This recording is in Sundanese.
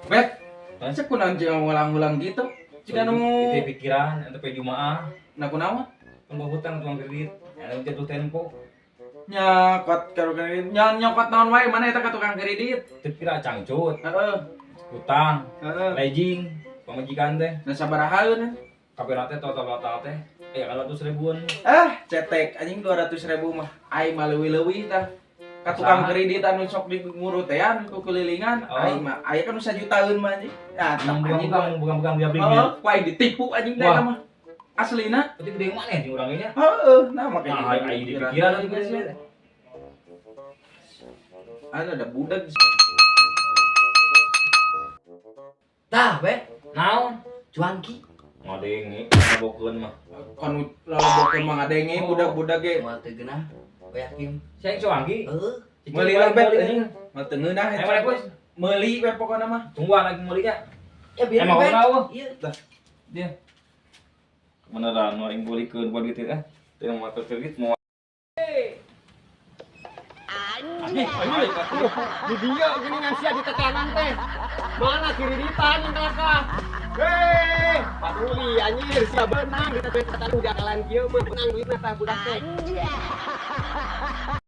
Bet, cek kunaon jeung ngulang-ngulang gitu? Jika nu Itu pikiran ente pe Jumaah. Nah, kunaon? Kan bawa hutang tukang kredit. Ada jatuh tempo. Nyokot ka tukang kredit. Nyokot naon wae mana eta ka tukang kredit? Teu pira cangcut, Heeh. hutang, Heeh. leasing, pamajikan teh. Nah, sabarahaeun? Kabeh teh total-total teh aya kan 200 ribuan. Ah, cetek anjing 200 ribu mah. Aing mah leuwih-leuwih tah. Ka tukang Saha? Kredit anu sok di ngurut teh anu ku kelilingan. Oh. Aing mah aya kan nu sajutaan mah, anjing. Nah, Emang anjing. bukan bukan bukan dia beli. Heeh, ku aing ditipu, anjing, teh Wah. eta mah. Aslina. Berarti gede mana ya urang ini? Heeh, nah makanya. Nah, aing di pikiran juga sih. Anu ada budak. Tah, be, Naon? Cuanki. Ngadenge, ngabokeun mah. Kan lalabokeun mah ngadenge Oh. budak-budak ge. Moal teu geunah. Yakin. Saya cuangki. Heeh. Meuli lah, bet, anjing. Mah teu ngeunah Ayo eta. mana, Bos? Meuli we pokona mah. Tungguan lagi meuli nya. Ya biar Emang bet. tahu? Iya. Dia. Beneran nu aing beulikeun buat gitu eh. Teu motor kredit mau. Di dia gini sia di tekanan teh. Mana kreditan yang kakak? Hei, paduli anjir sia beunang di tekanan di akalan kieu mah beunang duitna tah budak teh.